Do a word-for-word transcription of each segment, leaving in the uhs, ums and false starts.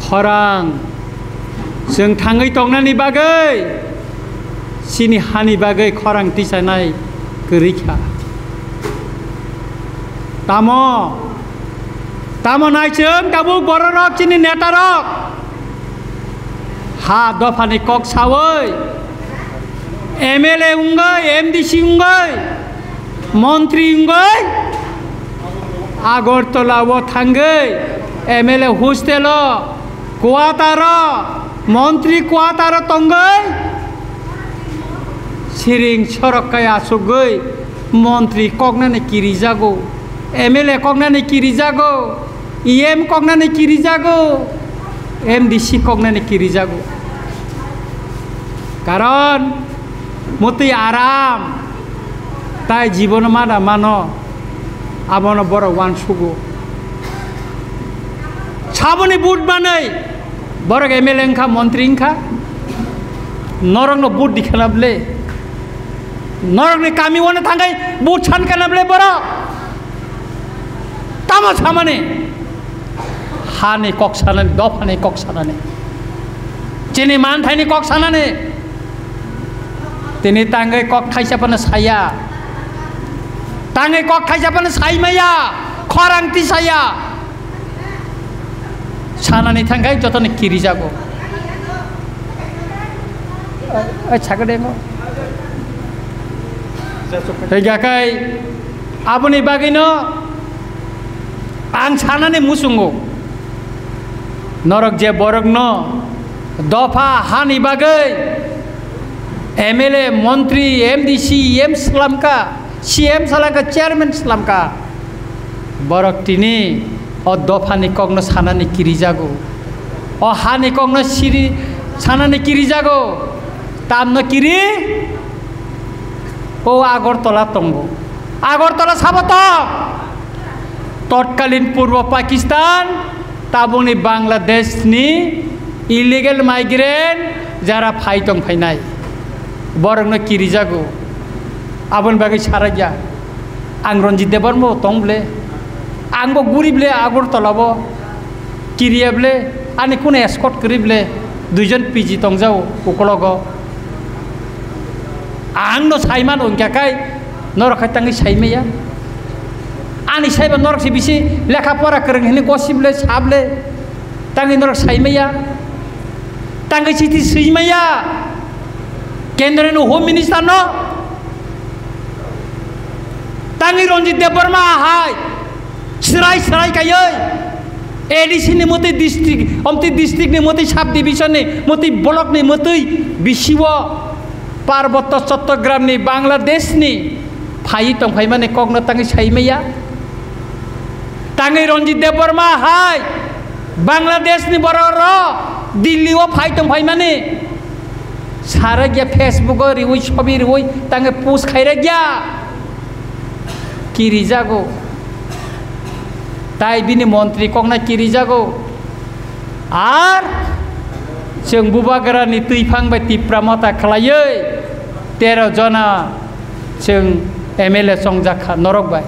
Khorang, chwng thangwi tongnani bagwi, chini hani bagwi khorang tisanai kwrwi kha. Tamo, tamo nai chwng tabuk bororok chini netarok ha dophani kok sawi M L A wngwi, M D C wngwi, montri wngwi, Agartala o thangwi M L A hostel o, quarter o, montri quarter o tongwi, siring sorok kai achugwi montri koknani kirijago, M L A koknani kirijago, E M koknani kirijago, M D C koknani kirijago. Karon motwi aram, tai jibono mana mano, abono borok uansugo. Saboni vote manwi borok M L A wngkha, montri wngkha, norokno vote dikhana ble, norokni kami uano thangwi vote sankana ble borok. Tamo samani? Hani kok sanani, dophani kok sanani, chini manthaini kok sanani. Tini tangwi kok thaisa phano saya, tangwi kok thaisa phano saimaya, khorang tisaya. Sanani thangkhai jotoni kirijago. Ai, sakade ngo. Hingkha khai aboni bagwino ang sanani muchungo. Norok je borokno dopha hani bagwi M L A, montri, M D C, E M swlamkha, C M swlamkha, chairman swlamkha. Borok tini o dophani kokno sanani kirijago. O hani kokno siri sanani kirijago. Tamno kiri? O Agartala tongo. Agartala sabo tong? Totkalin Purbo Pakistan, tabukni Bangladeshni illegal migrant jara phai tong phainai. Borokno kirijago. Aboni bagwi sarakya. Ang Ranjit Debbarma bo tong ble, ang bo guri ble Agartala bo kiriya ble, ani kunu escort kwrwi ble, duijon P G tongjao ukologo. Ang no saimano hwnkha khai norok khai tangwi saimaya. Ani saiba norok se bisi lekha pora kwrwng hwnwi gosi ble sa ble. Tangwi norok saimaya, tangwi chiti swimaya, Kendroni Home Minister no, tangwi Ranjit Debbarma hai srai srai kaiwi A D C ni mwtwi district, omtwi district ni mwtwi sub division ni mwtwi block ni mwtwi bisi o Parbotto Chottogramni Bangladeshni phaiwi tongphaimani kokno tangwi saimaya. Tangwi Ranjit Debbarma hai Bangladeshni borok rok Delhi o phai tongphaimani sarakya, Facebook o riwi sobi riwi tangwi post khairakya. Kirijago. Tai bini montri kokna kirijago. Ar chwng Bubagrani twiphang bai Tipra Motha khlaiwi tero jona chwng M L A chongjak kha norok bai.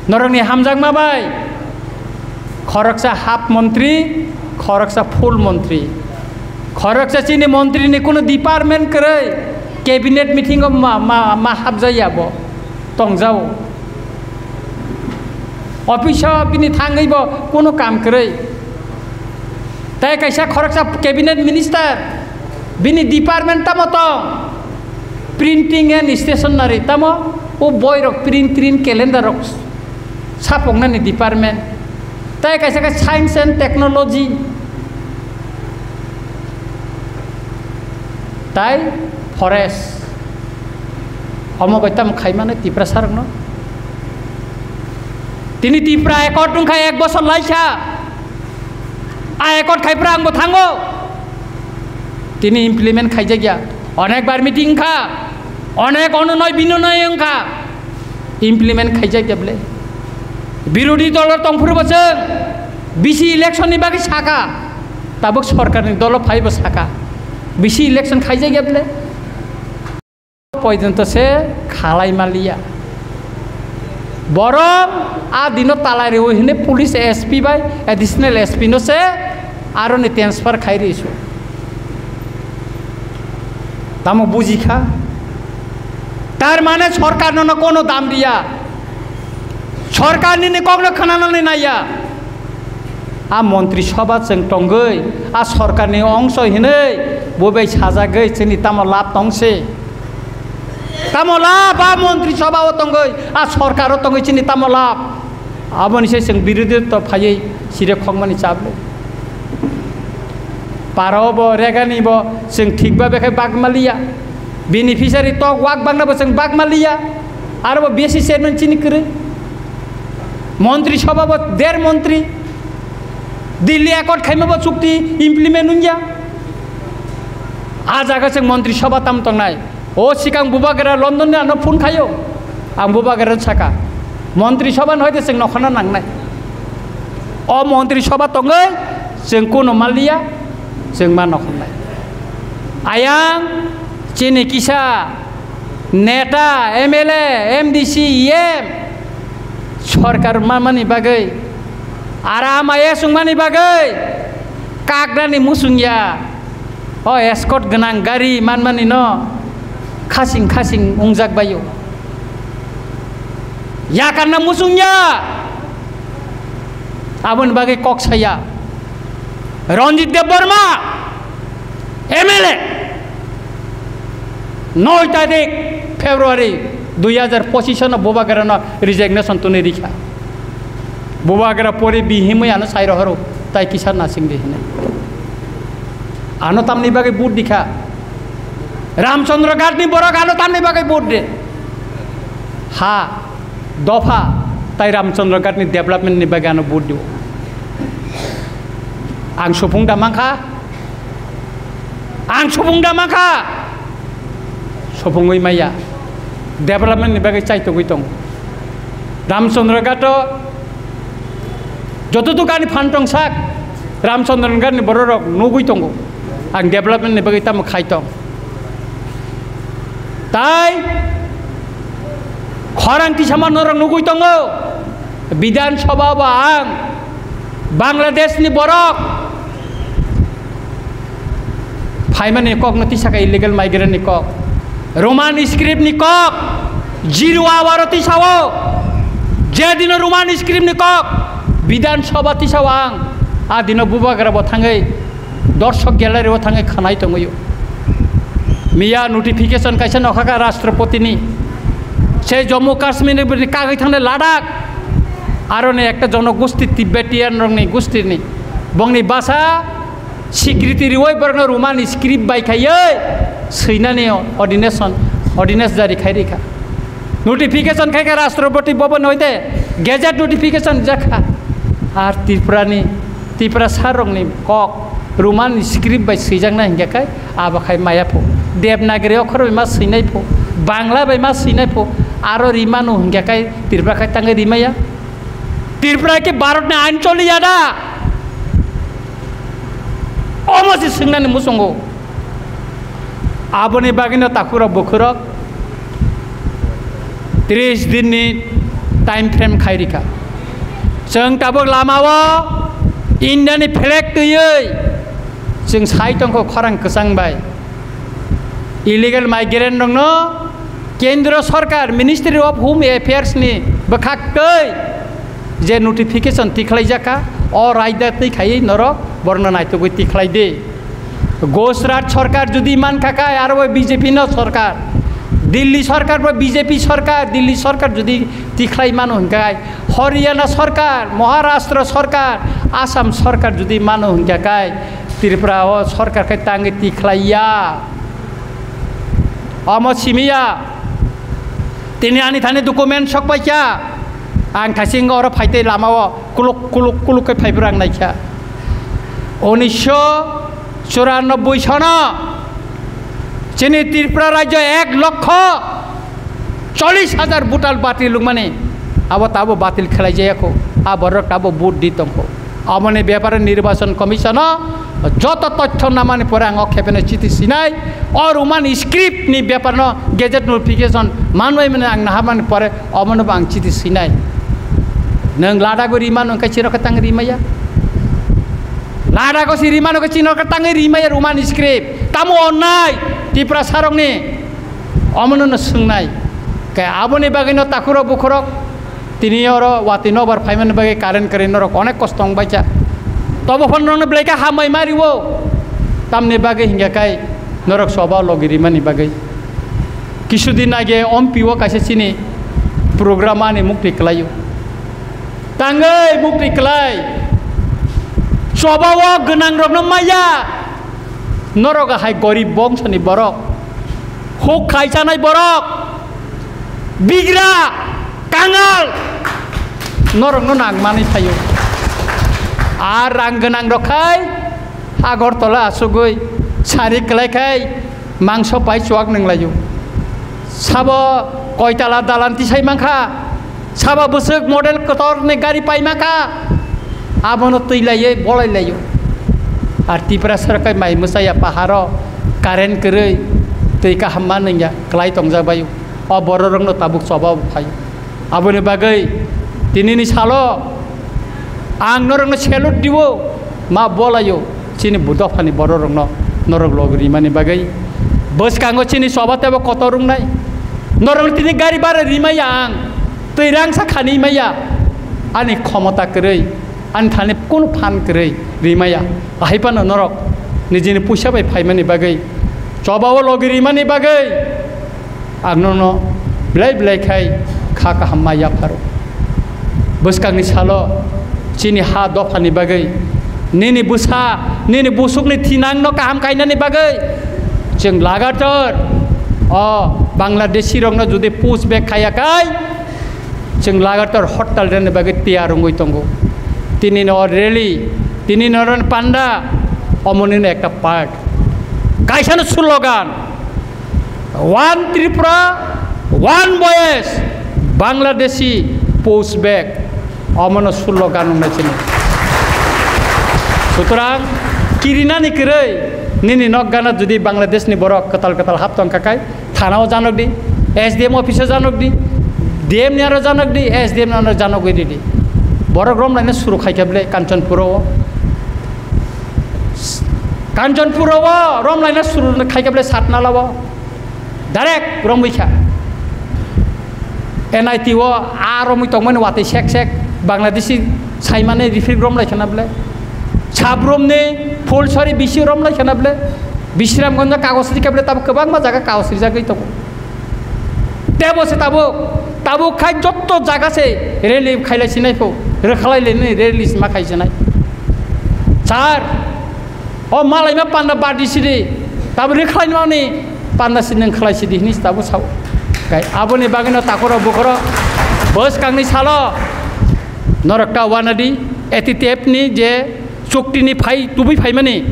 Norokni hamjakma bai khoroksa half montri, khoroksa full montri. Khoroksa chini montrini kunu department kwrwi cabinet meeting o ma, ma, ma hapjaya bo. Tongjao. Office o bini thangwi bo kunu kam kwrwi. Tai kaisa khoroksa cabinet minister, bini department tamo tong? Printing and stationery, tamo o boi rok print, print calendar rok sapoknani department. Tai kaisa khe science and technology. Tai forest. Omo bai tamo khaimani Tiprasa rokno. Tini Tipra accord wngkha ek bosor laisa. A accord khaipra angbo thango. Tini implement khaijakya. Onek bar meeting wngkha. Onek ononoi binonoi wngkha. Implement khaijakya bwle. Birodhi dolo tongphuru bo chwng bisi election ni bagwi saka. Tabuk sorkarni dolo phaibo saka. Bisi election khaijakya bwle. Poijonto se khalai maliya. Borok a dino talai rewi hwnwi police S P bai additional S P no se Aroni transfer khai ri su. Tamo buji kha? Tar mane sorkar no kono dam riya. Sorkar nini kok no khwnanani naiya. A montri sabha chwng tongwi, a sorkar ni ongso hinwi, bo bai sajagwi chini tamo lab tongse? Tamo lab a montri sabha o tongwi, a sorkar o tongwi chini tamo lab? Aboni se chwng birodhi to phaiwi sire khokmani chablo. Para o bo regani bo chwng thik ba bekhai bak maliya. Beneficiary tok wak bangna bo chwng bak maliya. Aro bo B S C chairman chini kwrwi. Montri sabha bo der montri. Delhi Accord khaima bo chukti implement wngya. A jaga chwng montri sabha tam tongnai. O sikang Bubagra London ni ano phone khayo. Ang Bubagra saka, montri sabha no hoite chwng nokhorna nangnai. O montri sabha tongwi chwng kuno maliya, chwng ma nokhornai. Ayang chini kisa neta, M L A, M D C, E M, sorkar manmani bagwi, aram ayes wngmani bagwi, kakrani muchungya. O escort gwnang gari manmani no khasing khasing wngjak baio. Yakarna muchungya. Aboni bagwi kok saya. Ranjit Debbarma, M L A, noi tarik February dui hajar pochisano Bubagrano resignation tuni rikha. Bubagra pori bihimwi ano sai rohoro, tai kisa nasing di hinwi. Ano tamni bagwi vote dikha. Ramchandra Ghat ni borok ano tamni bagwi vote de. Ha, dopha, tai Ramchandra Ghat ni development ni bagwi ano vote dio. Ang supung da mankha, ang supung da mankha. Sopungwi maya. Development ni bagwi chaitogwi tongo. Ramchandra Ghat o joto dukani phan tong sak, Ramchandra Ghat ni borok rok nugwi tongo. Ang development ni bagwi tamo khai tong. Tai khorang tisama norok nugwi tongo. Bidhan Sabha ba ang Bangladesh ni borok phaimani kok no tisaka illegal migrant ni kok, Roman script ni kok, zero hour o tisao, je dino Roman script ni kok Bidhan Sabha tisao ang, a dino Bubagra bo thangwi Dorshok gallery o thangwi khwnai tongwi. Miya notification kaisa nokhaka Rashtrapati ni. Se Jammu Kashmir ni bini kagwi thangnai Ladakh. Aro ni ekta jonogosti Tibetan rokni gostini. Bongni basa sikriti riwi borokno Roman script bai khaiwi swinani ordination, ordinance jari khai rikha. Notification khai kha Rashtrapati Bhavan hoite gazette notification jakha. Ar Tripura ni Tiprasa rokni kok Roman script bai swijaknai hinkhe khai abo khai maya pho. Devanagari okhor bai ma swinai pho, Bangla bai ma swinai pho, aro rimano hinkhe khai Tripura khai tangwi rimaya. Tripura khe Bharat ni ain choliya da? Omo se swngnani muchungo. Aboni bagwino takhurok bukhurok tris dinni time frame khai rikha. Chwng tabuk lamao Indiani flag twiwi chwng sai tongkho khorang kwchang bai. Illegal migrant rokno Kendro Sorkar, Ministry of Home Affairs ni bwkhak twi je notification tikhlaijakha, o raida twi khaiwi norok borokno naitugwi tikhlai di. Gujarat Sorkar jodi mankha khai, aro bo B J P no sorkar, Delhi Sorkar bo B J P sorkar, Delhi Sorkar jodi tikhlai mano hinkha khai, Haryana Sorkar, Maharashtra Sorkar, Assam Sorkar jodi mano hinkha khai, Tripura o sorkar khai tangwi tikhlaiya. Omo simiya. Tini ani thani document sok paikha. Ang thasing oro phaitei lamao kuluk kuluk kuluk khe phaibrang naikha. Unisho churanobboi sono chini Tripura rajyo ek lokho chollish hajar voter batil wngmani abo tabo batil khlai jaya kho. A borok tabo vote di tongkho. Aboni bepare Nirbachon Commission o joto tothyo namani pore ang o khepeno chiti sinai, o Roman script ni bepar no gazette notification manbai mani ang naharmani pore omono bo ang chiti sinai. Nwng Ladakh o rimano wngkha chirokhe tang rimaya. Lada ko si rimano ko chino ko tangwi rimaya Roman script. Tamo onnai Tiprasa rokni. Omono no swngnai. Khe aboni bagwi no takhurok bukhurok. Tini oro watwi nobar phaimani bagwi current kwrwi norok onek kosto wng baikha. Tobo phano norokno belai khe hambai ma riwo. Tamni bagwi hingya khai norok soba logi rimani bagwi. Kisudin age ompi o kaisa chini program ani mukti kwlaio. Tangwi mukti kwlai. Soba o gwnang rokno maya. Norok hai gorib bongsoni borok. Huk khai chanai borok. Bigra, kangal, norokno nang manwi phaio. Ar rang gwnang rok khai Agartala asugwi sari kwlai khai mangso pai chuak nung laio. Sabo koitala dalan tisai mankha, sabo bwswk model kotor ni gari pai mankha, abono twi laiwi bolai laio. Ar Tiprasa rok khai mai mwsaya paharo current kwrwi twi kaham ma nungya kwlai tongjak baio. O bororokno tabuk choba bo phaio. Aboni bagwi tinini salo ang norokno salute diwo, ma bolaio chini bu dophani bororokno norok log rimani bagwi. Bwskango chini choba tebo kotor wngnai. Norokno tini gari bara rimaya ang, twi rangsa khani maya, ani khomota kwrwi. Ani thani kunu phan kwrwi rimaya, ahai phano norok nijini puisa bai phaimani bagwi, choba o logi rimani bagwi ang nono belai belai khai kha kaham ma yapharo. Bwskangni salo chini ha dophani bagwi, nini bwsa, nini busukni thinangno kaham kainani bagwi chwng lagatar o Bangladeshi rokno jodi push back khaya khai, chwng lagatar hortal rwna bagwi tiyar wngwi tongo. Tini no rally, tini no panda, omoni no ekta part. Kaisa no slogan, "One Tripura, one voice, Bangladeshi push back." Omono slogan wngnai chini. Sutrang kirinani kwrwi nini nok gana jodi Bangladesh ni borok kwtal kwtal hap tong kha kai, Thana o janok di, S D M office o janok di, D M ni aro janok di, S D M ni aro janok di di. Borok rom laina suru khai khe ble Kanchanpur o. Kanchanpur o rom laina suru khai khe ble Satnala o. Direct romwi kha. N I T o a romwi tongmani watwi sek sek Bangladeshi saimani rifrik rom lai khana ble. Sabrom ni Phulsari bisi rom lai khana ble. Bisramganj kagos rikha ble, tabuk kwbangma jaga kagos rijagwi tongo. Tebo se tabuk, tabuk khai jotto jaga se rally khailai sinai pho, rwkhalai le nini rally sima khai sinai. Sir, o malaima panda badi sidi, tabuk rwkhalai mani panda sidi nwng khalai sidi hini tabuk sao. Kai aboni bagwino takhoro bukhoro bwskangni salo norok ta wanadi A T T F ni je Chuktini phai tubui phaimani,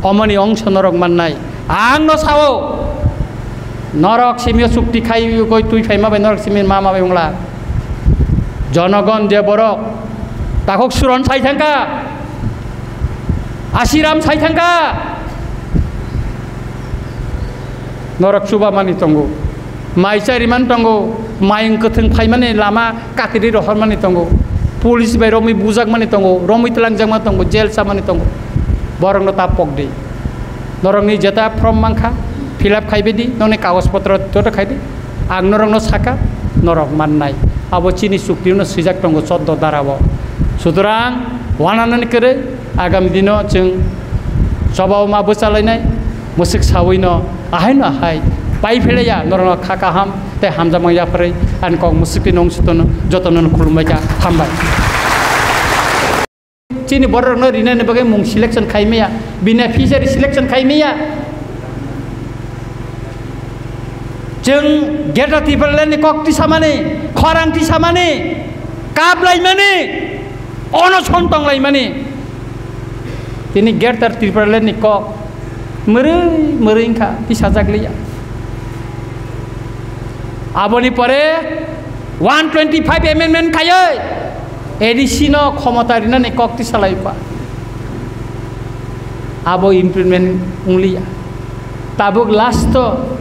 omoni ongso norok mannai. Ang no sao, norok simio chukti khai goi twi phaima bai norok simi mama bai wngla. Jonogon je borok, takhuk Suron sai thangka, Asiram sai thangka, norok chuba mani tongo. Mai chari man tongo, mayung kwthwng phaimani lama katiri rohormani tongo, police bai romwi bujakmani tongo, romwi twlangjakmani tongo, jail chamani tongo, borokno ta pokdi. Norokni jeta form mankha, fill up khaibidi, nokni kagoj potro joto khaidi. Ang norokno saka, norok mannai. Abo chini chuktino swijak tongo choddo darao. Sutorang wananani kwrwi, agami dino chwng chobao ma bwchalainai, mwswk sawino, ahaino ahai, pai pheleya, norokno kha kaham tei hamjakma yapharwi ani kok mwswkti nung sutono jotono khulumbai kha, hambai. Chini bororokno rinani bagwi mung selection khai maya, beneficiary selection khai maya. Chwng Greater Tipraland ni kok tisamani, khorang tisamani, kaplaimani, onoson tonglaimani. Tini Greater Tipraland ni kok mwrwi mwrwi wngkha, tisajak liya. Aboni pore one twenty five amendment khaiwi A D C no khomota rinani kok tisalai pa. Abo implement wngliya. Tabuk last o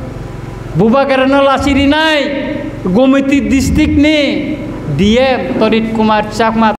Bubagra no lachi rinai Gomiti district ni D M Torit Kumar Chakma.